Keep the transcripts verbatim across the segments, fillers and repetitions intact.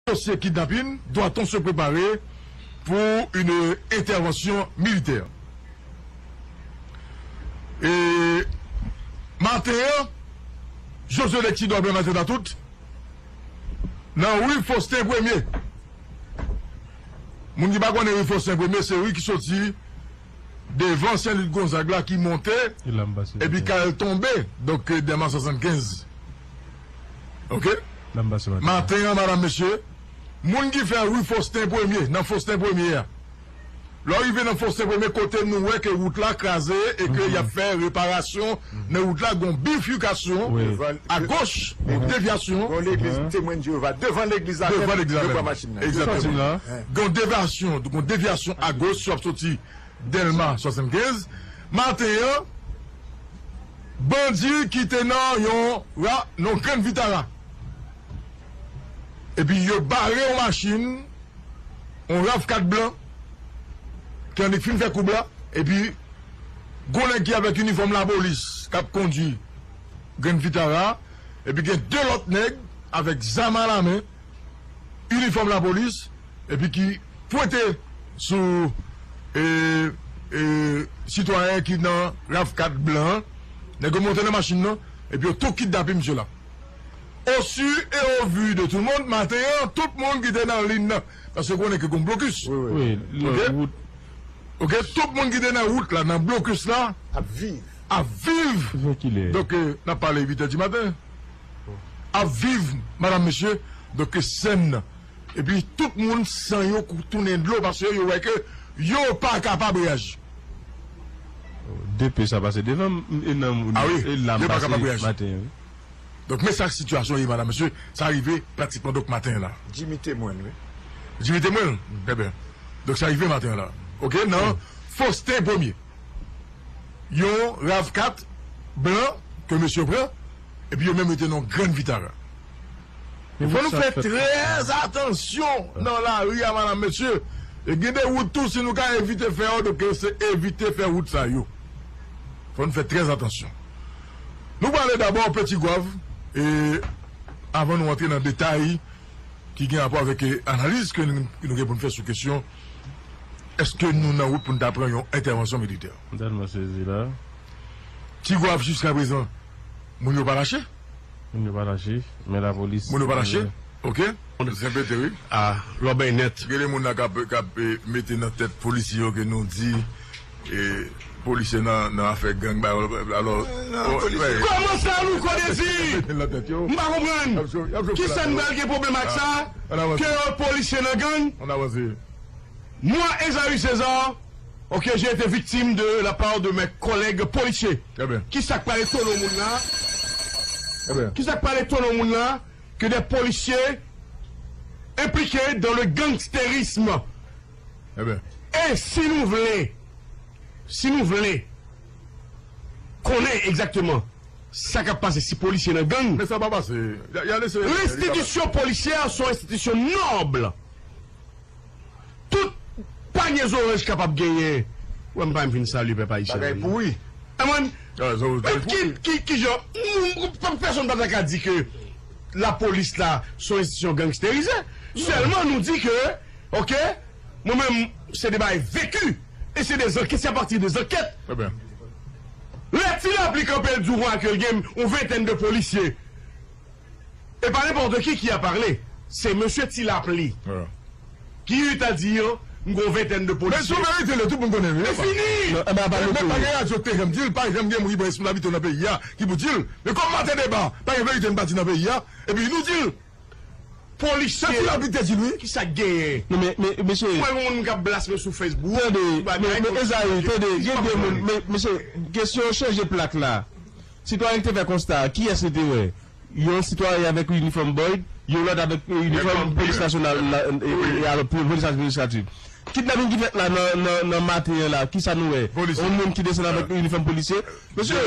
dosye kidnapin, doit-on se préparer pour une intervention militaire? E maten an, Josué Lexidor, bon maten a tout. Nan ri Faustin Premier. Moun ki pa konnen ri Faustin Premier, se ri ki soti devan Sen Lit Gonzag la, ki monte, epi k al tonbe, donk, Dèlma swasannkenz. Oke? Maten an, madam, mesye, moun ki fè ri Faustin Premier, nan Faustin Premier a, lè w rive nan Faustin Premier, kote nou wè ke wout la kraze e ke y ap fè reparasyon nan wout la, gon bifikasyon agoch, gon devyasyon. Gon legliz Temwen Jewova devan legliz la, devan legliz la menm. Egzakteman. Gon devyasyon, gon devyasyon agoch, si w ap soti Dèlma swasannkenz. Maten an, bandi ki te nan yon ra-, nan Grand Vitara. Epi yo bare yon machin, yon rav kat blan, ki annik fin fè koub la, epi gon nèg ki avèk inifòm lapolis k ap kondui Grand Vitara, epi gen de lòt nèg avèk zam alamen, inifòm lapolis, epi ki pwente sou, e, e, sitwayen ki nan rav kat blan an. Nèg yo monte nan machin nan, epi yo tou kidnape misye la. Au su et au vu de tout le monde, maten an, tout moun ki te nan liy nan, paske konnen ke gon blokis. Wi, wi. Wi, lè wout. Oke, tout moun ki te nan wout la, nan blokis la, ap viv. Ap viv. Donk, e, n ap pale uit è di maten. Ap viv, madam, mesye. Donk, sèn nan. Epi tout moun san yo kou-, tounen dlo paske yo wè ke yo pa kapab reyaji. D P sa pase devan m, e nan moun, e lam pase maten an, wi. Donk, men sa sitiyasyon ye, madam, mesye, sa rive pratikman, donk, maten an la. Jimmy Temwen, wi. Jimmy Temwen, trè byen. Donk, sa rive maten an la. Oke, nan Faustin Premier. Yon rav kat blan ke mesye pran, epi yo menm rete nan Grand Vitara. Fò nou fè trè atansyon nan lari a, madam, mesye. E gen de wout tou, si nou ka evite fè yo, donk se evite fè wout sa yo. Fò nou fè trè atansyon. Nou prale dabò Petit Goâve, e avan nou antre nan detay ki gen rapò avèk, e, analiz ke nou, nou gen pou n fè sou kesyon, èske nou nan wout pou n ta pran yon entèvansyon militè? M tèlman sezi la. Ti Gwav, jiskaprezan, moun yo pa lache? Moun yo pa lache, men lapolis. Moun yo pa lache? Ok. Se repete, wi. Ah, lò bay nèt. Gen de moun la k ap, k ap, eh, mete nan tèt polisye yo ke nou di, eh, polisye nan, nan afè gang, ba, alò, oh, polisye. Kòman sa, Louko Désir? Mete nan tèt yo. M pa konprann. Kisa n pral gen pwoblèm ak sa? Ke polisye nan gang? Mwen, Esaü César, ok, j'ai été victime de la part de mes collègues policiers. Ki sa k pral etone moun la? Ki sa k pral etone moun la? Que des policiers impliqués dans le gangstérisme. E si nou vle, si nou vle konnen egzakteman sa k ap pase, si polisye nan gang, men sa pa pase. L enstitisyon polisyè se yon enstitisyon nòb. Tout panye zoranj kapab genyen. Wè, m pa menm fin salye pèp ayisyen. Bagay pouri. Amon, ki, ki, ki jan, pèsonn pa ta ka di ke lapolis la se yon enstitisyon gangsterize. Sèlman nou di ke, ok, mwen menm, se de bagay veki. E se de zankèt, se apati de zankèt. Lè Ti Lapli kanpe, l di w ke l gen yon ventèn de polisye. Et pas n'importe qui qui a parlé. C'est monsieur Ti Lapli qui eut à dire, m gon ventèn de polisye. Men sou verite, lè tout moun konnen, wi. E fini! Men pa gen radyo ki te janm di l, pa janm gen moun ki pran responsabilite nan peyi a, ki pou di l. Men kòm maten deba, pa gen verite n pa di nan peyi a, epi nou di l. Polisye. Sa Ti Lapli te di l, wi. Kisa k genyen? Non, men, men, mesye. Mwen, yon moun k ap blasme sou Facebook. Tande, men, men, Esaü, tande, gen de moun, men, mesye, kesyon chanje plak la. Sitwayen ki te fè konsta a, kiyès li te wè? Yon sitwayen avèk inifòm Boyd, yon lòt avèk, eh, inifòm polis nasyonal la, eh, eh, alò, polis administratif. Kidnapin ki fèt la nan, nan, nan maten an la, kisa nou wè? Yon moun ki desann avèk inifòm polisye. Mesye, men,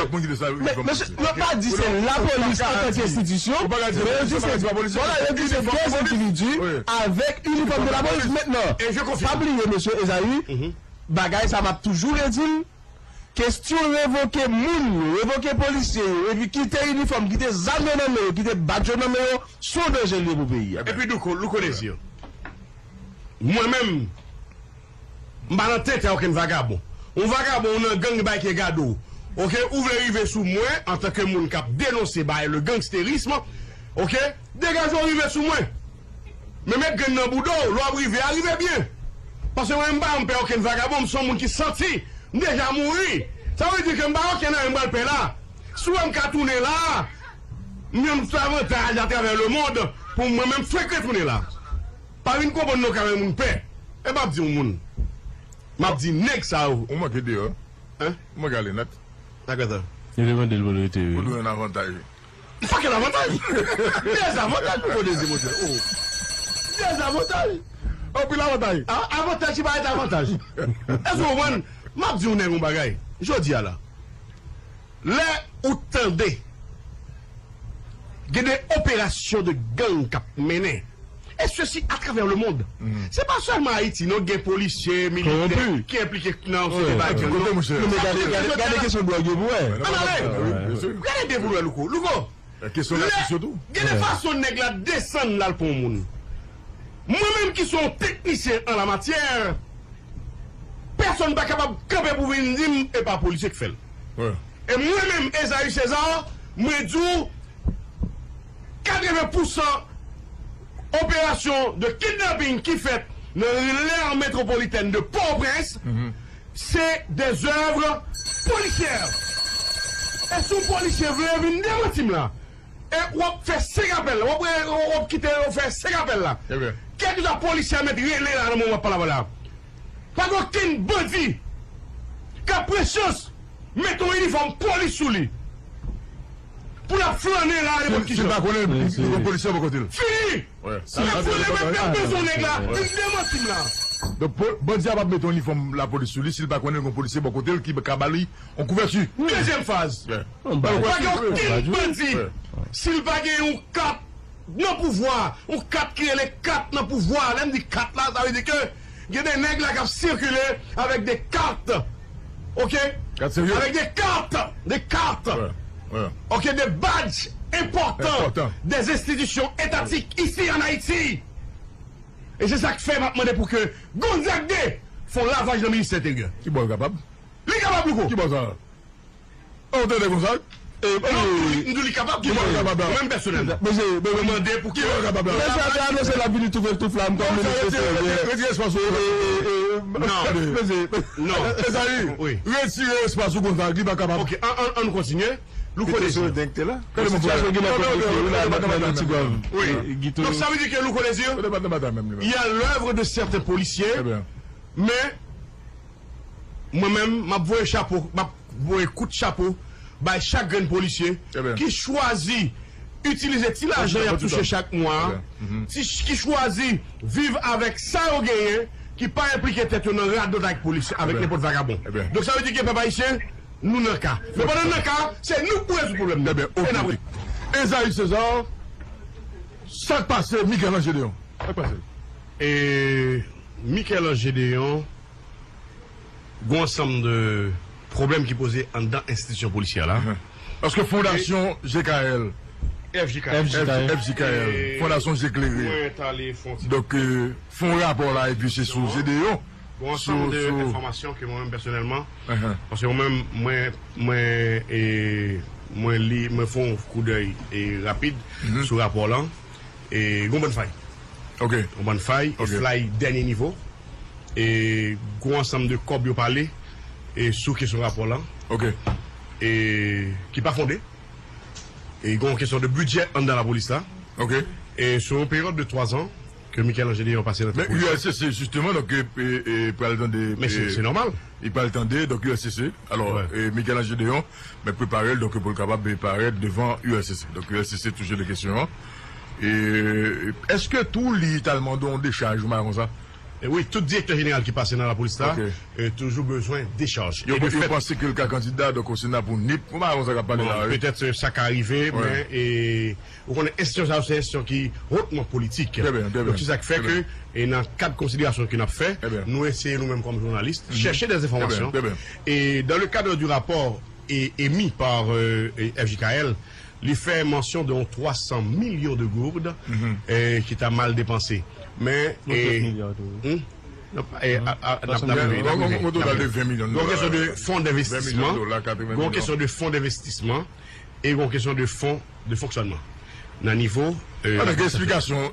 mesye, yo pa di se lapolis antanke enstitisyon, men yo di se, vwala, yo di se de endividi avèk inifòm de lapolis. Mentnan, pa bliye, mesye Esaü, bagay sa m ap toujou redi l, Kesyon revoke moun yo, revoke polisye yo, epi kite inifòm, kite zam yo nan men yo, kite badj yo nan men yo, se yon danje li ye pou peyi a. Epi Louko, Louko Désir, mwen menm, m pa nan tenten okenn vagabon. Yon vagabon, ou nan gang, li bay ke gade w. Oke, ou vle rive sou mwen antanke moun k ap denonse bay le gangsterisme. Oke, degaje w rive sou mwen. Men met grenn nan bouda w, lè w ap rive a, rive byen. Paske mwen, m pa janm pè okenn vagabon, m se yon moun ki santi m deja mouri. Sa vle di ke m pa okenn anyen m pral pè la. Si w wè m ka tounen la, m jwenn tout avantaj atravè lemonn pou mwen menm frekant tounen la. Pa vin konprann non ka yon moun pè. E m ap di yon moun. M ap di nèg sa yo. Ou manke deyò. Hein? Ou manke ale nèt. Dakò sa. Yo te mande l pou l rete, wi. Pou l jwenn avantaj. Fucking avantaj! Dezavantaj pou pote se pote. Oh. Dezavantaj! Anpil avantaj. A- Avantaj ki pa ret avantaj. Èske w konprann? M ap di yon nèg yon bagay. Jodi a la. Lè ou tande gen de operasyon de gang k ap mennen, e sesi atravè lemonn. Se pa sèlman Ayiti, non, gen polisye, militè ki enplike nan yon seri de bagay. Kote, monchè? Non, men gade, gade, gade kesyon dwòg yo pou wè. Ann ale! Gade de pou wè, Louko. Louko! Kesyon la, kesyon tou. Gen de fason nèg la desann l al pran yon moun. Mwen menm ki se yon teknisyen an la matyè, pèsonn pa kapab kanpe pou vin di m e pa polisye k fè l. E mwen menm, Esaü César, mwen di w, katreven pousan operasyon de kidnaping ki fèt nan l'aire métropolitaine de Port-au-Prince, se des œuvres policières. E si yon polisye vle vin demanti m la, e w ap fè senk apèl la, w ap, w ap kite yo fè senk apèl la. Kèlkeswa polisye a mèt rele la nan moman w ap pale avè l la. Pa gen okenn bandi k ap pran chans mete yon inifòm polis sou li pou l ap flannen la nenpòt ki jan. Si l pa konnen li gen polisye bò kote l. Fini! L ap flannen, mèt, mèt bezwen nèg la vin demanti m la. Donk, bandi a p ap mete yon inifòm lapolis sou li si l pa konnen li gen yon polisye bò kote l ki ka ba li yon kouvèti. Dezyèm faz. Pa gen okenn bandi, si l pa gen yon kat nan pouvwa, yon kat ki rele kat nan pouvwa. Lè m di kat la, sa vle di ke gen de nèg la k ap sikile avèk de kat. Oke? Kat serye? Avèk de kat, de kat. Oke, de badj enpòtan des institutions étatiques ici en Haïti. E se sa k fè m ap mande pou ke Gonzague de fè yon lavaj nan ministè enteryè. Ki bò l kapab? Li kapab, Louko. Ki bò sa? Ou tande konsa? Non, m di w li kapab. Ki bò l kapab la? Mwen menm pèsonèlman. Mwen mande pou ki bò l kapab la? Mesye a te anonse l ap vini tou vèf tou flam kòm minis enteryè. Retire espas ou. Non. Mesye. Non. Esaü, retire espas ou konsa, li pa kapab. Ok, ann, ann, ann kontinye. Louko Désir. Sitiyasyon ki la konplike wi la nan Tigwav. Wi. Donk sa vle di ke Louko Désir, il y a l'œuvre de certains policiers, men mwen menm, m ap voye chapo, m ap voye kout chapo bay chak grenn polisye ki chwazi itilize ti lajan y ap touche chak mwa a, ti, ki chwazi viv avèk sa yo genyen, ki pa enplike tèt yo nan radot avèk polis, avèk nenpòt vagabon. Donk sa vle di ke pèp ayisyen, nou nan ka. Men pandan n nan ka, se nou k pou rezoud pwoblèm nan. E n ap rezoud. Esaü César, sa k pase Michel-Ange Deon? Sa k pase? E Michel-Ange Deon, gon ansanm de pwoblèm ki poze anndan enstitisyon polisyè la. Paske Fondasyon G K L, F J K L, Fondasyon Zeklere. Donk, fè yon rapò la, epi se sou Gedeon. Gon ansanm de enfòmasyon ke mwen menm pèsonèlman, paske mwen menm, mwen, mwen, e, mwen li, mwen fè yon koudèy, e, rapid sou rapò lan, e, gon bann fay. Gon bann fay, e fay dènye nivo, e, gon ansanm de kòb yo pale, e, sou kesyon rapò lan, e, ki pa fonde, e, gon kesyon de bidjè anndan lapolis la, e, sou yon peryòd de twa zan, ke Michel-Ange Deon pase nan tèt polis la. Men U L C C, jisteman, donk, e, e, e, pral tande, men se, e, se nòmal. Li pral tande, donk, U L C C. Alò, e, Michel-Ange Deon, men prepare l, donk, pou l kapab parèt devan U L C C. Donk, U L C C toujou de kesyon an. E, èske tou li t al mande yon dechaj, yon bagay konsa? E wi, tout direktè jeneral ki pase nan lapolis la, e, toujou bezwen dechaj. Yo, yo panse ke l ka kandida, donk, o Sena pou Nip. Mwen pa konn sa k ap pale la, wi. Petèt, e, sa ka rive, men, e, ou konnen, enstitisyon sa yo, se enstitisyon ki hotman politik. Donk, se sa k fè ke, e, nan kad konsiderasyon ke n ap fè, nou eseye, nou menm, kòm jounalis, chèche de enfòmasyon. E dans le cadre du rapport, e, émis par, e, e, F J K L, li fè mansyon de yon twa san milyon de goud, e, ki ta mal depanse. Men, e, hmm? Non, e, a, a, n ap, n ap rive, n ap rive, n ap rive. Gon kesyon de fon denvestisman, gon kesyon de fon denvestisman, e gon kesyon de fon de fonksyònman. Nan nivo, e, ansanm de eksplikasyon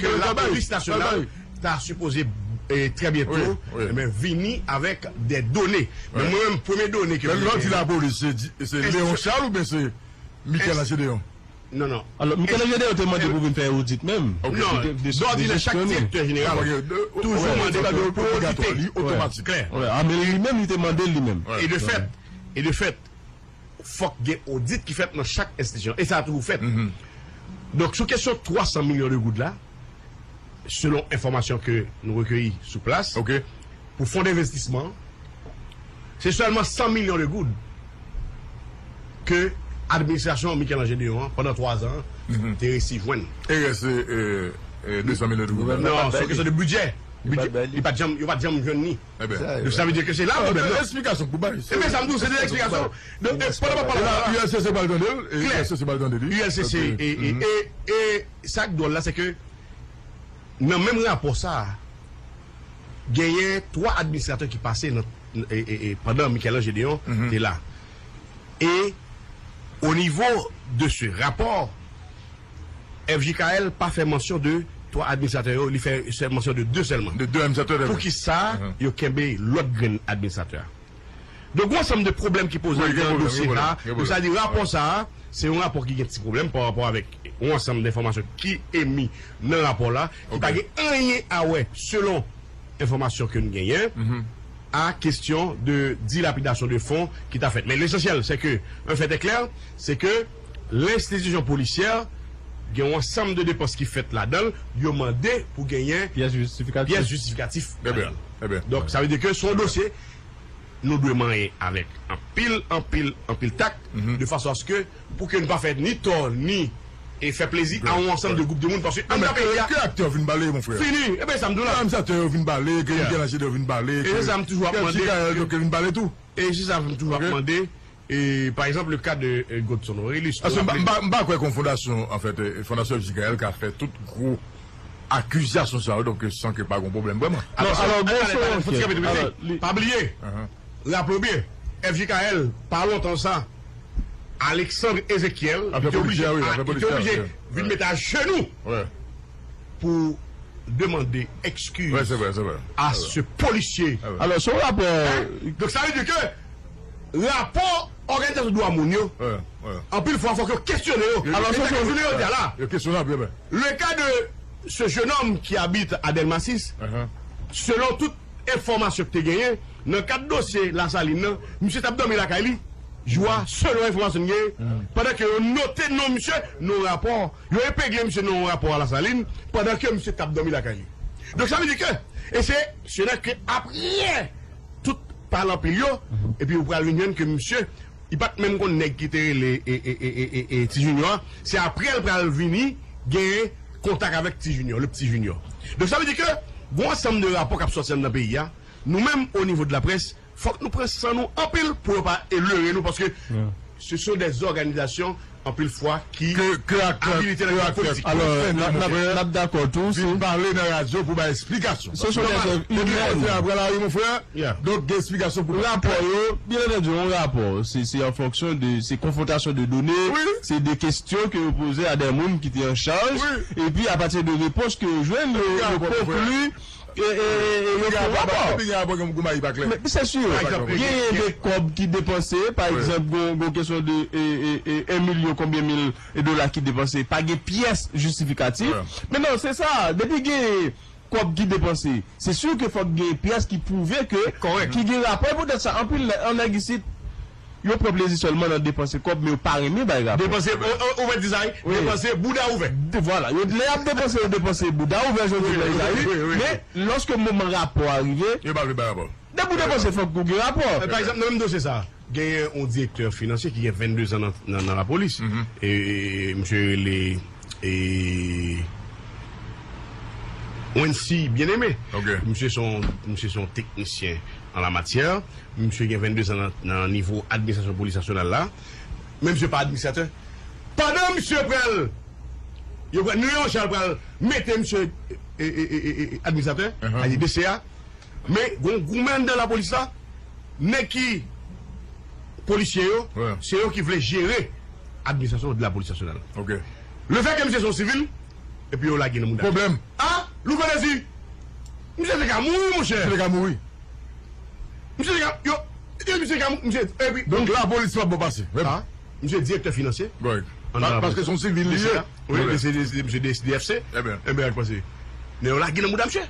ke lapolis nasyonal ta sipoze, e, trè byento, ebyen, vini avèk de done. Men mwen menm, premye done ke mwen genyen, lè w di lapolis, se di, se Léon Charles oubyen se Michel-Ange Déon? Non, non. Alò, Michel-Ange Déon te mande pou vin fè odit menm. Non, dòdinè, chak direktè jeneral toujou mande pou, pou odite. Li otomatik. Klè. A, men li menm, li te mande l li menm. E de fèt, e de fèt, fòk gen odit ki fèt nan chak enstitisyon. E sa a toujou fèt. Donk, sou kesyon twa san milyon de goud la, selon enfòmasyon ke nou rekeyi sou plas, pou fon denvestisman, se sèlman san milyon de goud ke administrasyon Michel-Ange Déon an, pandan twa zan, te resi jwenn. E rès, e, e, de san milyon de goud la? Non, se yon kesyon de bidjè. Bidjè, li pa t janm, yo pa t janm jwenn ni. Donk, sa vle di ke se la pwoblèm nan. Esplikasyon pou bay. Ebyen, sa m di w, se de eksplikasyon. Donk, e, pandan m ap pale la, U L C C pral tande l, e U L C C pral tande li. U L C C, e, e, e, e, sa k dwòl la, se ke nan menm rapò sa a, genyen twa administratè ki pase nan, e, e, e, pandan Michel-Ange Déon te la. E, o nivo de se rapò, F J K L pa fè mansyon de twa administratè yo, li fè sèl mansyon de de sèlman. De de administratè. Poukisa yo kenbe lòt grenn administratè a? Donk, gon ansanm de pwoblèm ki poze nan dosye sa a. Donk, sa vle di rapò sa a, se yon rapò ki gen ti pwoblèm pa rapò avèk yon ansanm de enfòmasyon ki emi nan rapò la, ki pa gen anyen a wè, selon enfòmasyon ke n genyen, a kesyon de dilapidasyon de fon ki ta fèt. Men lesansyèl, se ke, un fait est clair, se ke lenstitisyon polisyè gen yon ansanm de depans ki fèt ladan l, yo mande pou genyen pyès jistifikatif. Pyès jistifikatif ladan l. Donk, sa vle di ke se yon dosye nou dwe manyen avèk anpil, anpil, anpil tak, de fason aske pou ke n pa fè ni tò, ni, e fè plezi a yon ansanm de gwoup de moun, paske anndan peyi a, ke aktè yo vin pale, mon frè. Fini. Ebyen, sa m di w la. Administratè yo vin pale, ke Michel-Ange Déon vin pale, e se sa m toujou ap mande, F J K L yo ke vin pale tou. E se sa m toujou ap mande. E, pa egzanp, le ka de, e, Godson Orélus. Paske m pa, m pa, m pa kwè ke yon fondasyon, anfèt, e, fondasyon F J K L ka fè tout gwo akizasyon sa yo, donk, san ke pa gen pwoblèm vrèman. Non, alò, bon, se yon ankèt. Alò, li pa bliye, raple w byen, F J K L, pa lontan sa, Alexandre Ezechiel, li te oblije, li te oblije vin mete ajenou pou demande eskiz a se polisye. Alò, se yon rapò. Donk, sa vle di ke rapò òganizasyon dwa moun yo, anpil fwa, fòk yo kesyone yo. Alò, se yon jounen jodi a la. Yo kesyonab, wi, wi. Le ka de ce jeune homme qui habite à Delma sis, selon tout enfòmasyon ki te genyen, nan kad dosye Lasalin nan, misye t ap dòmi lakay li jou a, selon enfòmasyon n genyen, pandan ke yo note non misye nan yon rapò, yo epegle misye nan yon rapò a Lasalin, pandan ke misye t ap dòmi lakay li. Donk, sa vle di ke, e se, se nan ke apre tout pale anpil yo, epi ou pral vin jwenn ke misye, li pa t menm konn nèg ki te rele, e, e, e, e, e, e, Ti Junior a, se apre l pral vini gen kontak avèk Ti Junior, le Petit Junior. Donk, sa vle di ke gon ansanm de rapò k ap sòti anndan peyi a, nou menm, o nivo de laprès, fòk nou pran san nou anpil pou yo pa lere nou, paske ce sont des organisations, anpil fwa, ki abilite nan kad politik. Alò, n ap, n ap dakò tou, vin pale nan radyo pou bay esplikasyon. Ce sont des œuvres humaines. Apre la, wi, mon frè. Donk, gen esplikasyon pou rapò yo, byen antandi, yon rapò, se, se an fonksyon de, se konfwontasyon de done, se de kesyon ke yo poze a de moun ki te an chaj, epi apati de repons ke yo jwenn, yo, yo konkli, e, e, e, e yo fè yon rapò. Men, se si, genyen de kòb ki depanse, pa egzanp, gon, gon kesyon de, e, e, e, en milyon konbyen mil dola ki depanse, pa gen pyès jistifikatif. Men non, se sa, depi gen kòb ki depanse, se si ke fòk gen pyès ki pwouve ke, ki gen rapò. E poutèt sa, anpil nè-, an nèg isit, yo pran plezi sèlman nan depanse kòb, men yo pa renmen bay rapò. Depanse, ou, ou, ou mèt di sa, wi. Wi. Depanse bouda ouvè. De, vwala. Yo, lè y ap depanse, yo depanse bouda ouvè, jodi Wi, wi, Blaise la, wi, wi. Wi, wi, wi. Men, lòske moman rapò a rive, Yo pa vle bay rapò. Depi w depanse, fòk ou gen rapò. Men, pa egzanp, nan menm dosye sa, genyen yon direktè finansye ki gen venndezan nan, nan, nan lapolis. Mhm. E, e, misye rele, e, Wency Bien-Aimé. Ok. Misye se yon, misye se yon teknisyen an la matyè. Misye gen venndezan nan, nan nivo administrasyon polis nasyonal la. Men misye pa administratè. Pandan misye pral, yo pral, Léon Charles pral mete misye, e, e, e, e, e, administratè, Ahan. Sètadi D C A, men gon goumen anndan lapolis la, nèg ki polisye yo, Wi. se yo ki vle jere administrasyon de lapolis nasyonal. Ok. Lefètke misye se yon sivil, epi yo lage nan mouda. Pwoblèm. A, louvè lezi. Misye te ka mouri, monchè. Misye te ka mouri. Misye te ka, yo, yo, misye te ka mou-, misye, epi, Donk, lapolis pa bon pase. Menm. A, misye direktè finansye. Right. An Pa-, Arab. Paske se yon sivil li ye. D C A. Wi, Wi. D C, D C, D C, D F C. Ebyen. Ebyen, ak pase. Men yo lage nan mouda misye.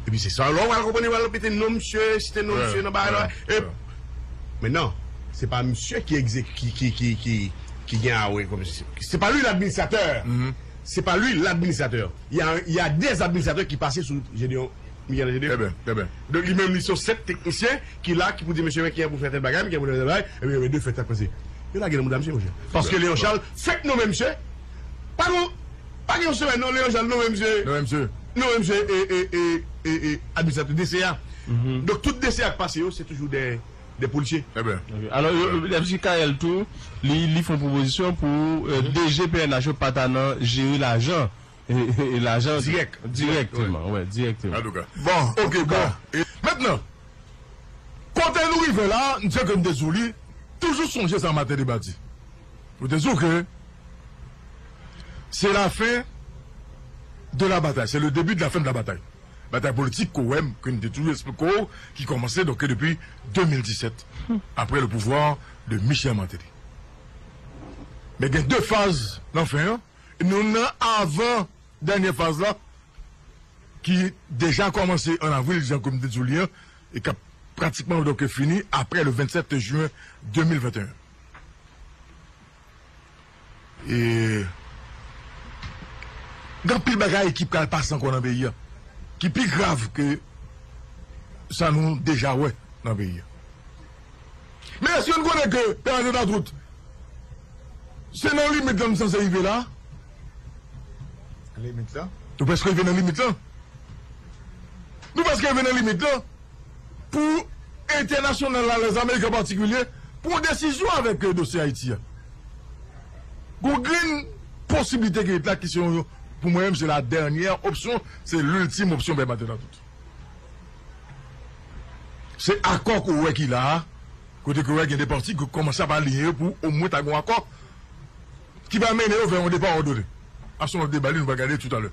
Epi se sa, lè w pral konprann, yo pral pete non misye, site non Wi, misye nan bagay la. wi, E, wi. Mentnan, se pa misye ki egze-, ki, ki, ki, ki, ki gen a wè kòm se, se pa li l'administrateur. Mhm. Se pa li l'administrateur. Il y a, il y a des administrateurs qui passent sous Gédéon, Michel Gédéon. Trè byen, trè byen. Donk, li menm, li se yon senp teknisyen ki la, ki pou di, mesye, men ki an pou fè tèl bagay, men ki an pou fè tèl bagay, epi, epi, de fèt, sa k pase. Yo lage nan mouda misye, monchè. Paske Léon Charles fèk nonmen misye. Pa gon, pa gen yon semèn, non, Léon Charles nonmen misye. Nonmen misye. Nonmen misye, e, e, e, e, e, administratè D C A. Mhm. Donk, tout D C A k pase yo, se toujou de, de polisye. Trè byen. Ok. Alò, yo, Trè byen. M si Kael tou, li, li fè yon pwopozisyon pou, euh, Mhm. D G P N H yo pa ta nan jere lajan. E, e, e lajan Dirèk. Dirèkteman, wè, dirèkteman. Antouka. Bon, ok, bon. E mentnan, kote nou rive la, m di ke m te di w li, toujou sonje sa Martin Debat di. M te di w ke c'est la fin de la bataille, c'est le début de la fin de la bataille. Batay politik ke w wè m, ke m te toujou eksplike w, ki kòmanse, donk, depi de mil disèt, après le pouvoir de Michel Martelly. Men gen de faz nan fen an, nou nan avan dènye faz la, ki deja kòmanse an avril, jan ke m te di w li an, e k ap pratikman, donk, fini apre le vennsèt jen de mil venteyen. E gen anpil bagay ki pral pase ankò nan peyi a, ki pi grav ke sa nou deja wè nan peyi a. Men èske nou konnen ke Bernadette Latroute, se nan limit la nou sanse rive la? Limit la? Nou prèske rive nan limit la. Nou prèske rive nan limit la. Pou entènasyonal la, lèzameriken an patikilye, pran desizyon avèk, euh, dosye Ayiti a. Gon grenn posiblite ki ret la, ki se yon, pou mwen menm, se la dènyè opsyon, se liltim opsyon, Bernadette Latroute. Se akò ke w wè ki la a, kote ke w wè gen de pati ki kòmanse ap aliyen yo pou omwen ta gen yon akò ki va mennen yo vè yon depa òdone. A se yon lòt deba, li, nou va gade toutalè.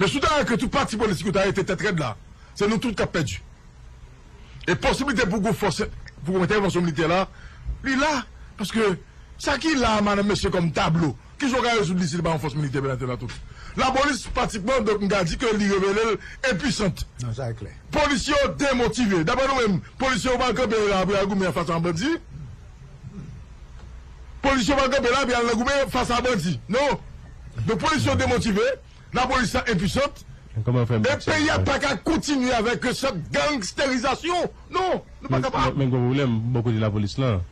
Men si w ta wè ke tout pati politik yo ta rete tèt rèd la, se nou tout k ap pèdi. E posiblite pou gon fòs, pou gon entèvansyon militè la, li la. Paske sa ki la a, madanm, mesye, kòm tablo, kijan w ka rezoud li si li pa yon fòs militè, Bernadette Latroute? Lapolis, pratikman, donk, m ka di ke li revele l enpwisant. Non, sa e klè. Polisye yo demotive. Daprè nou menm, polisye yo pa kanpe la pou y al goumen fas a bandi. Polisye yo pa kanpe la pou y al nan goumen fas a bandi. Non. Donk, polisye yo demotive. Lapolis la enpwisant. Men kòman fè m E peyi a pa ka kontinye avèk sòt gangsterizasyon. Non, nou pa Men, kapab. men, men gon pwoblèm bò kote lapolis lan.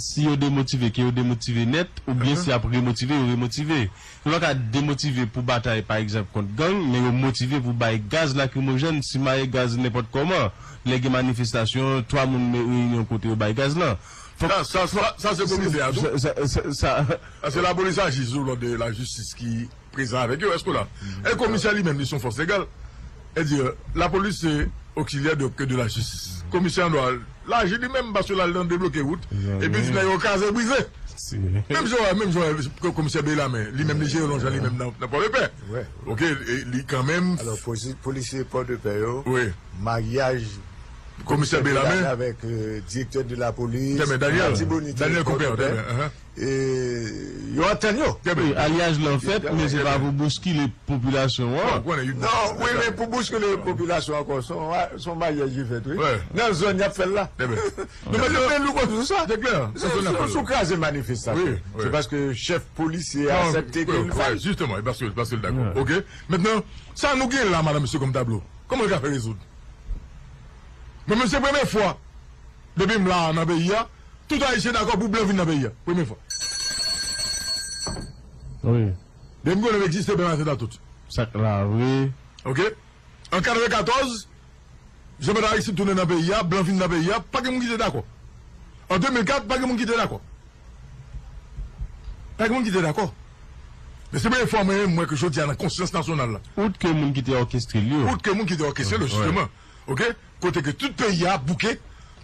Si yo demotive, ke yo demotive nèt, oubyen Ahan. si y ap remotive, yo remotive. Yo pa ka demotive pou batay, pa egzanp, kont gang, men yo motive pou bay gaz lakrimojèn, simaye gaz nenpòt kòman. Lè gen manifestasyon, twa moun me-, reyini yon kote, yo bay gaz lan. Fòk Sa, sa, sa, sa se komisè a tou. Sa, sa, sa, sa, Paske lapolis aji sou lòd de lajistis ki prezan avèk yo, èske w la? E komisè li menm, li se yon fòs legal. Sètadi, lapolis se oksilyè de, de lajistis. Komisè an dwa l aji li menm paske l al nan debloke wout, epi di nèg yo kraze brize. Menm jan, menm jan ke komisè Belamen, li menm li jere lonjan li menm nan, nan Pòdepè. Oke, e li kanmenm Alò, posi-, polisye Pòdepè yo, Wi. maryaj Komisè Bellarmé avèk direktè de la polis, Latibonit, Daniel Coupert, e yo ap tann yo. Wi, alyaj lan fèt, men se pa pou bouskile popilasyon an. Non, wi, men pou bouskile popilasyon ankò, se yon maryaj ki fèt, wi. Nan zòn y ap fè l la. Nou mete nou konn sou sa. Se klè. Se sou kraze manifestasyon. Se paske chèf polisye a aksepte ke l fayi. Jisteman, e paske l dakò. Oke. Mentnan, sa nou gen la, madanm, mesye, kòm tablo, kòman l ka fè rezoud? Mwen menm se premye fwa depi m la nan peyi a, tout Ayisyen dakò pou blan vin nan peyi a. Premye fwa. Wi. Depi m konnen m egziste, blan la te da tout. Sa k la vre. Oke? An katrevenkatòz, Jean Baptiste Aristide tounen nan peyi a, blan vin nan peyi a, pa gen moun ki te dakò. An de mil kat, pa gen moun ki te dakò. Pa gen moun ki te dakò. Men se premye fwa mwen menm m wè ke jodi a nan konsyans nasyonal la. Out ke moun ki te òkestre l yo. Out ke moun ki te òkestre l yo, jisteman. Oke? Kote ke tout peyi a ap bouke,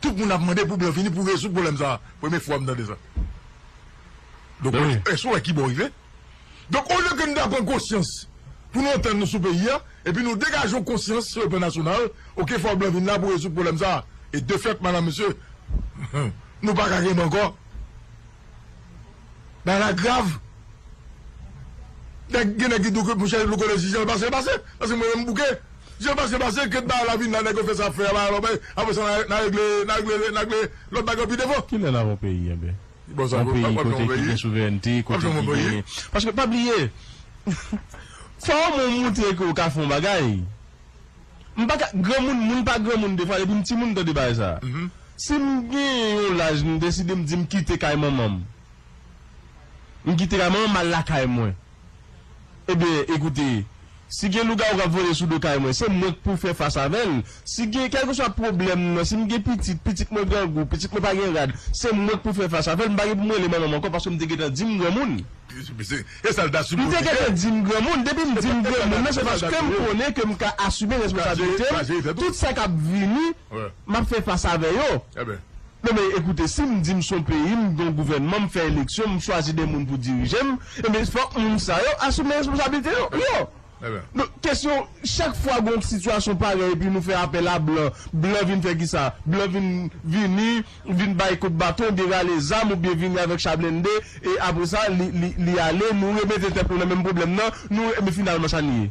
tout moun ap mande pou blan vini pou rezoud pwoblèm sa a. Premye fwa m tande sa. Donk, èske w wè ki bò w rive? Donk, olye ke nou ta pran konsyans pou nou antann nou sou peyi a, epi nou degaje yon konsyans sou le plan nasyonal, oke, fò blan vin la pou rezoud pwoblèm sa a. E de fèt, madanm, mesye, nou pa ka kenbe ankò. Bagay la grav. Nèg, gen nèg ki di w ke, monchè, nou konnen si jan l pase, l pase. Paske mwen menm m bouke. Jan l pase, l pase, ke bagay la vin la, nèg yo fè sa fè a, bagay la, apre sa, n a regle, n a regle, n a regle lòt bagay pi devan. Kilè n ap yon peyi, enben? Yon peyi kote ki gen souverènte, kote ki gen. Paske pa bliye, fò w moutre ke w ka fè yon bagay. M pa ka, granmoun, moun pa granmoun defwa, depi m timoun m tande bagay sa. Si m gen yon laj, m deside m di m kite kay manman m. M kite kay manman m, m al lakay mwen. Ebyen, ekoute, si gen lougawou k ap vole sou do kay mwen, se mwen k pou fè fas avè l. Si gen kèlkeswa pwoblèm nan, si m gen pitit, pitit mwen grangou, pitit mwen pa gen rad, se mwen k pou fè fas avè l. M pa gen pou m rele manman m ankò paske m te gentan di m granmoun. E sa l ta sipoze fè. M te gentan di m granmoun. Depi m di m granmoun nan, se paske m konnen ke m ka asime responsabilite m. Tout sa k ap vini, m ap fè fas avè yo. Non, men ekoute, si m di m se yon peyi, m gen yon gouvènman, m fè eleksyon, m chwazi de moun pou dirije m, ebyen, fòk moun sa yo asime responsabilite yo. Yo! Donk, kesyon, chak fwa gen yon sitiyasyon parèy, epi nou fè apèl a blan, blan vin fè kisa? Blan vin, vini, vin bay kout baton, derale zam, oubyen vini avèk cha blende, e apre sa, li, li, li ale, nou remete tèt nou nan menm pwoblèm nan, nou, ebyen, finalman, sa n ye.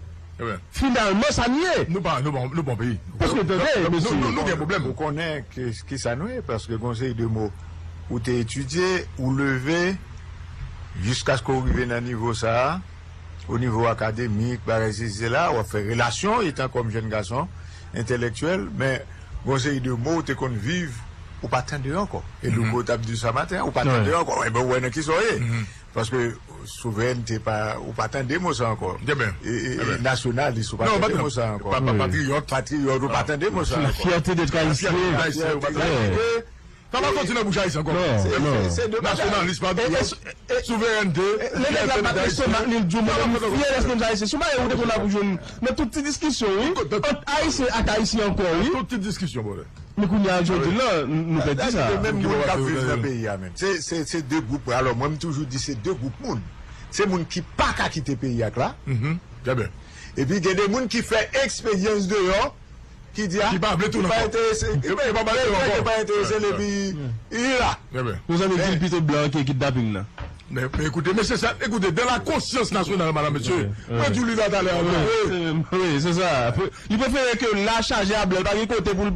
Finalman, sa n ye. Nou pa, nou pa, nou pa yon peyi. Paske, tande, mesye. Nou, nou, nou gen pwoblèm. Ou konnen ki, ki sa nou ye, paske gen yon seri de mo ou te etidye, ou leve, jiskaske w rive nan nivo sa a, o nivo akademik, bagay sesi sela, w ap fè relasyon, etan kòm jèn gason, entèlektyèl, men gen yon seri de mo ou te konn viv, ou pa tande yo ankò. E Louko t ap di sa maten an, ou pa tande yo ankò. Ebyen, ou wè nan kisa w ye. Paske souverènte pa, ou pa tande mo sa ankò. E, e, e nasyonalis, ou pa tande mo sa ankò. Patriyòt. Patriyòt, ou pa tande mo sa ankò. La fierté d'être haïtien. Sa pa soti nan bouch ayisyen ankò. Non, non. Nasyonalis, patriyòt, souverènte. Lè nèg la bat lestomak li, l di w mwen menm m fyè dèske m se ayisyen. Se yon bagay ou te konn ap jwenn nan tout ti diskisyon, wi. Ant ayisyen ak ayisyen ankò, wi. Tout ti diskisyon, brother. Men kounye a, jodi la, n-, nou pèdi sa. Menm moun k ap viv nan peyi a menm. Se, se, se de gwoup, alò, mwen, m toujou di se de gwoup moun. Se moun ki pa ka kite peyi a k la. Epi gen de moun ki fè eksperyans deyò, ki di a, ki pa vle tounen ankò. Ki pa enterese, ki pa enterese l, epi li la. Mezanmi, di l pito blan ki kidnaping nan. Men, men ekoute, mesye, sa, ekoute, dans la conscience nationale, madanm, mesye. Mwen di w li la talè a, wi. Wi, se sa. Li prefere ke la chaje a blan, li pa gen kote pou l,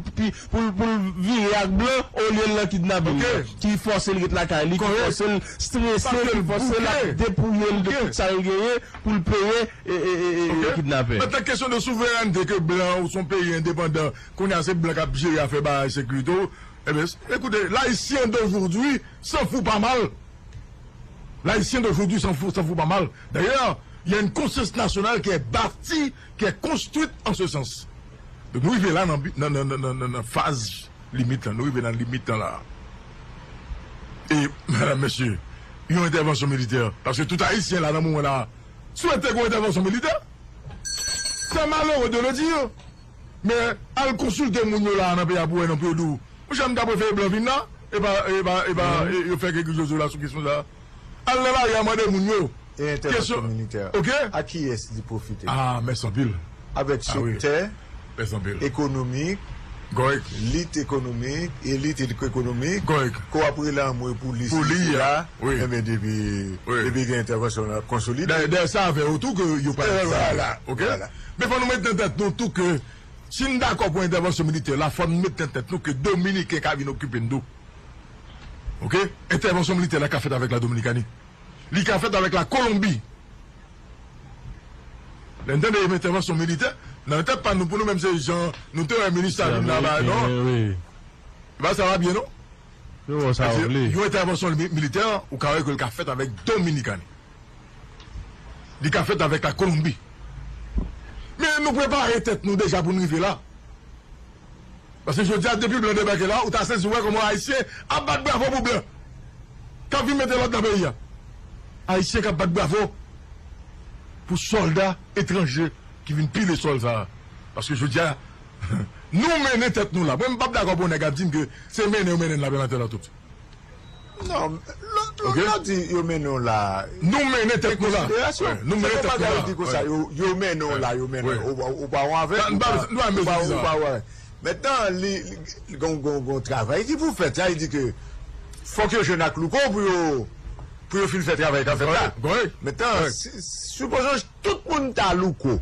pou l, pou l vire ak blan, olye l nan kidnaping nan. Ki fòse l ret lakay li, ki fòse l strese, ki fòse l ap depouye l de tout sa l genyen pou l peye e, e, e, e, e kidnapè. Maintenant, question de souveraineté, ke blan ou se yon peyi endepandan, kounye a se blan k ap jere afè bagay sekirite w. Ebyen, écoutez, l'Haïtien d'aujourd'hui s'en fout pas mal. L'Haïtien d'aujourd'hui s'en fout, s'en fout pas mal. D'ailleurs, il y a une conscience nationale qui est bâtie, qui est construite en ce sens. Donk, nou rive la nan, nan, nan faz limit lan. Nou rive nan limit lan la. E, medam, mesye, yon entèvansyon militè. Paske tout Ayisyen la, nan moman la, swete gen yon entèvansyon militè. C'est malheureux de le dire. Men, al konsilte moun yo la nan peyi a pou wè non pou yo di w. Monchè, m ta prefere blan vin la, e pa, e pa, e pa, e, yo fè kèk jojo la sou kesyon sa. Al nan lari a mande moun yo. E entèvansyon militè. Ok? A kiyès li pwofite? Ah, mèsi anpil. Avèk sektè ekonomik, Kòrèk. Lit ekonomik, elit ekonomik, kòrèk, ke w ap rele anmwe pou li, pou li, sila, a, wi, enben, depi, wi, depi gen entèvansyon la konsolide. Dayè, dayè, se avè yo tou ke yo pral, e, vwala, oke? Vwala. Men fò nou met nan tèt nou tou ke si n dakò pou entèvansyon militè la, fò n met nan tèt nou ke Dominiken ka vin okipe n tou. Oke? Entèvansyon militè la ka fèt avèk la Dominikani. Li ka fèt avèk la Kolonbi. Lè n tande entèvansyon militè, nan tèt pa nou, pou nou menm, se jan nou te wè minis Salim nan ba, non? Wi. E pa sa va byen, non? Yo wè sa yo vle. Yon entèvansyon mi-, militè, ou ka wè ke l ka fèt avèk Dominikani. Li ka fèt avèk la Kolonbi. Men nou prepare tèt nou deja pou n rive la. Paske jodi a, depi blan debake la, ou ta sezi wè kòman Ayisyen ap bat bravo pou blan. K ap vin mete lòd nan peyi a. Ayisyen k ap bat bravo pou sòlda etranje ki vin pile sòl sa a. Paske jodi a, nou mennen tèt nou la. Mwen, m p ap dakò pou yon nèg ap di m ke se mennen yo mennen n la, Bènatè Latout. Non, lòt, lòt, oke, lòt di yo mennen w la. Nou mennen tèt nou la. Wè, nou mennen tèt nou la. Gen bagay yo di konsa, wè, yo, yo mennen w la, yo mennen w. Ou, ou, ou pa wè avèk, ou pa, ou pa, ou pa wè. Mentnan, li, li, gon, gon, gon travay ki pou fèt, sa vle di ke fòk yo jwenn ak Louko pou yo, pou yo fin fè travay k ap fèt la. Mentnan, si, sipozon tout moun ta Louko,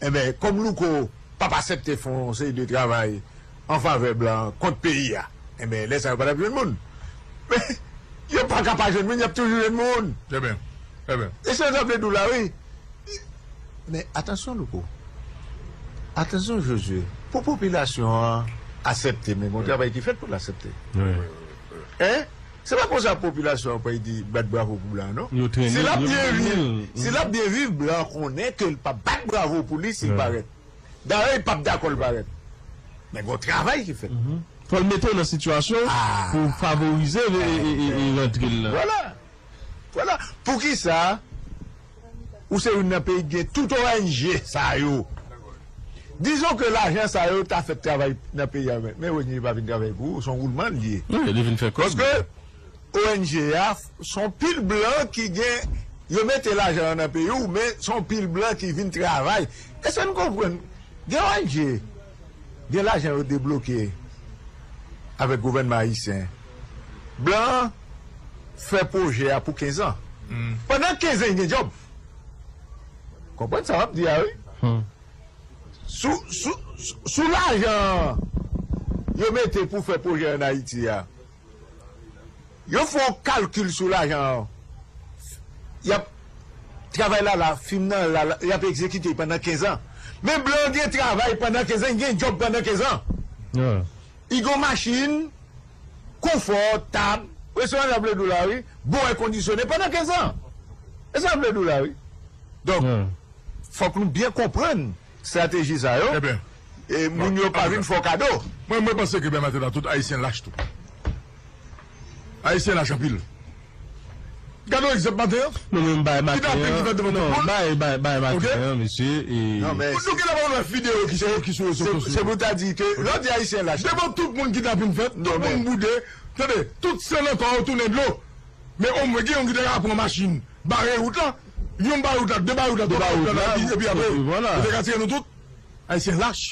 enben, kòm Louko p ap aksepte fè yon seri de travay an favè blan kont peyi a. Enben, lè sa a, yo pa t ap jwenn moun. Men, yo pa ka pa jwenn moun, y ap toujou jwenn moun. Trè byen, trè byen. E se sa m vle di w la, wi. Men, atansyon, Louko. Atansyon, Josué. Pou popilasyon an aksepte, men gon travay ki fèt pou l aksepte. Wi. Hein? Se pa konsa popilasyon an pral di bat bravo pou blan, non. Si l ap byen viv, si l ap byen viv, blan konnen ke l p ap bat bravo pou li si l parèt. Dayè, li p ap dakò l parèt. Men gon travay ki fèt. Fò l mete w nan sitiyasyon pou favorize e, e, e, e rantre l la. Vwala. Vwala. Poukisa ou se youn nan peyi ki gen tout O N G sa yo? Dizon ke lajan sa yo ta fèt travay nan peyi a, men, men O N G pa vin travay pou ou, se yon woulman l ye. Wi, li vin fè kòb. Paske O N G a, se yon pil blan ki gen, yo mete lajan an nan peyi w, men se yon pil blan ki vin travay. Èske n konprann? Gen O N G, gen lajan yo debloke avèk gouvènman ayisyen. Blan an fè pwojè a pou kenz an. Pandan kenz an, gen djòb. Konprann sa w ap di a, wi. Sou, sou, sou, sou lajan yo mete pou fè pwojè an Ayiti a, yo fè yon kalkil sou lajan an. Y ap, travay la la, fim nan la, la, y ap egzekite pandan kenz an. Men blan gen travay pandan kenz an, gen djòb pandan kenz an. Li gen machin, konfò, tab, restoran, sa vle di w la, wi, bon èkondisyone pandan kenz an. E sa vle di w la, wi. Donk, fòk nou byen konprann estrateji sa yo. E moun yo pa vin fè w kado. Mwen, mwen panse ke Bènatè Latout, Ayisyen lach tou. Ayisyen lach anpil. Gade yon egzanp maten an. Non, men bay maten an. Kidnapin ki fèt devan tout moun. Bay, bay, bay maten an, mesye. Pou nou gen lè pa wè videyo ki sou, ki sou rezo sosyo. Se pou ta di ke lè w di Ayisyen lach. Devan tout moun kidnapin fèt, tout moun boude. Tande, tout san nan kò yo tounen dlo. Men omwen gen yon ki te ka pran machin, bare wout la, yon bare wout la, de bare wout la, twa bare wout la, epi, epi apre, yo te ka tire nou tout. Ayisyen lach.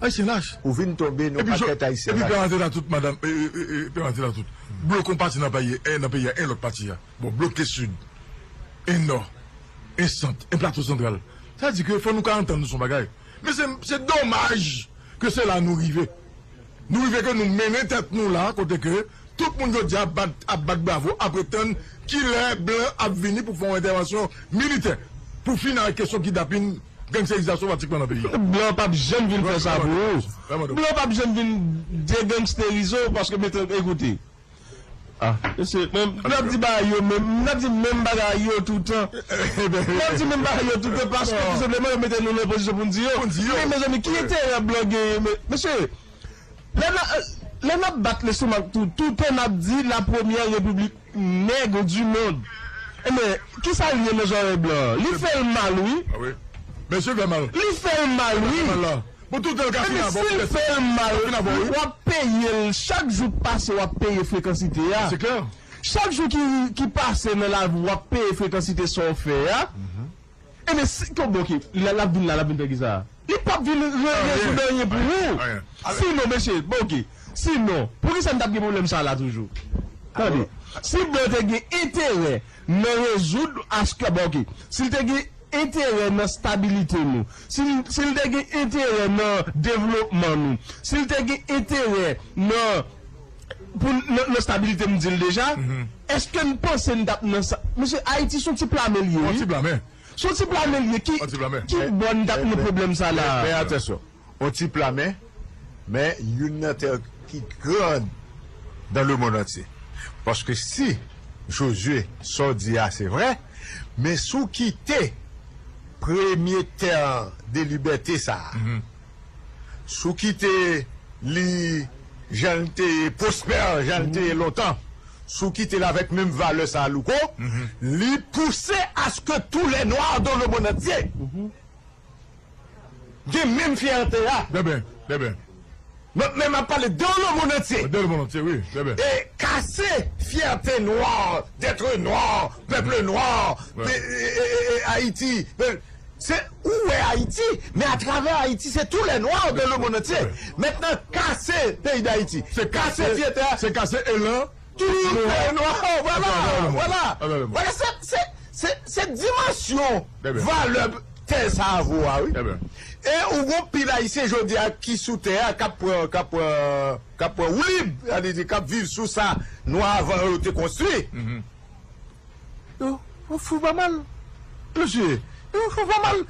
Ayisyen lach. Ou vin tonbe nan pakèt Ayisyen lach. Epi Bènatè Latout, madanm, e, e, e, e, Bènatè Latout. Bloke yon pati nan peyi, e, nan peyi a, e lòt pati a. Bon, bloke Sid, e Nò, e Sant, e Plato Santral. Sa di ke fò nou ka antann nou sou yon bagay. Men se, se domaj ke se la nou rive. Nou rive ke nou mennen tèt nou la, kote ke tout moun jodi a ap bat, ap bat bravo, ap retann kilè blan ap vini pou fè yon entèvansyon militè, pou fini ak kesyon kidnapin, gangsterizasyon pratikman nan peyi a. Blan p ap janm vin fè sa pou ou. Blan p ap janm vin degangsterize w paske, men, ekoute. Ah, mesye, men, n ap di bagay yo menm, n ap di menm bagay yo toutan. N ap di menm bagay yo toutan paske tou senpleman yo mete nou nan pozisyon pou n di yo. Men, mezanmi, ki enterè blan genyen? Men, mesye, lè n a, lè n ap bat lestomak tou, toutan n ap di la première république nègre du monde. Enben, kisa l ye nan zòrèy blan an? Li fè l mal, wi. Mesye fè mal. Li fè l mal, wi. Bon, toutan l ka fin avè w, si l fè l mal, w ap peye l. Chak jou k pase, w ap peye frekansite a. Chak jou ki, ki pase nan lavi w, w ap peye frekansite sa w fè a. Enben, si, bon, oke, l, l ap vin la, l ap vin fè kisa? Li P ap vin re- rezoud anyen pou ou. Sinon, mesye, bon, ok. Sinon, poukisa n t ap gen pwoblèm sa la toujou? Tande, si blan te gen enterè nan rezoud aske, bon, ok, si l te gen enterè nan stabilite nou, si l, si l te gen enterè nan devlopman nou, si l te gen enterè nan, pou, nan, nan stabilite, m di l deja, èske n panse n t ap nan sa? Mesye, Ayiti se yon ti plame l ye, wi. Se yon ti plame l ye. Ki, ki bò n t ap nan pwoblèm sa la? Fè atansyon. On ti plame, men youn nan tè ki gran dans le monde entier. Paske si, Jozye, sa w di a se vrè, men si w kite premye tè de libète sa a, si w kite li jan l te pwospè, jan l te lontan, si w kite l avèk menm valè sa a, Louko, li pouse aske tous les noirs dans le monde entier gen menm fyète a. Trè byen, trè byen. Men, men m ap pale dans le monde entier. Dans le monde entier, wi, trè byen. E kase fyète nwa, d'être noir, peuple noir, pe- e- e- e- Ayiti. Se ou wè Ayiti, men atravè Ayiti, se tous les noirs dans le monde entier. Mentnan, kase peyi Dayiti. Kase fyète a. Se kase elan. Tous les noirs, voilà, voilà. Voilà, se, se, se, se dimansyon valè tè sa a vo a, wi. E ou gon pil Ayisyen jodi a ki sou tè a, k ap pran, k ap pran, k ap pran woulib, sa vle di k ap viv sou sa nwa avan yo te konstwi. Yo, yo fou pa mal. Mesye, yo fou pa mal.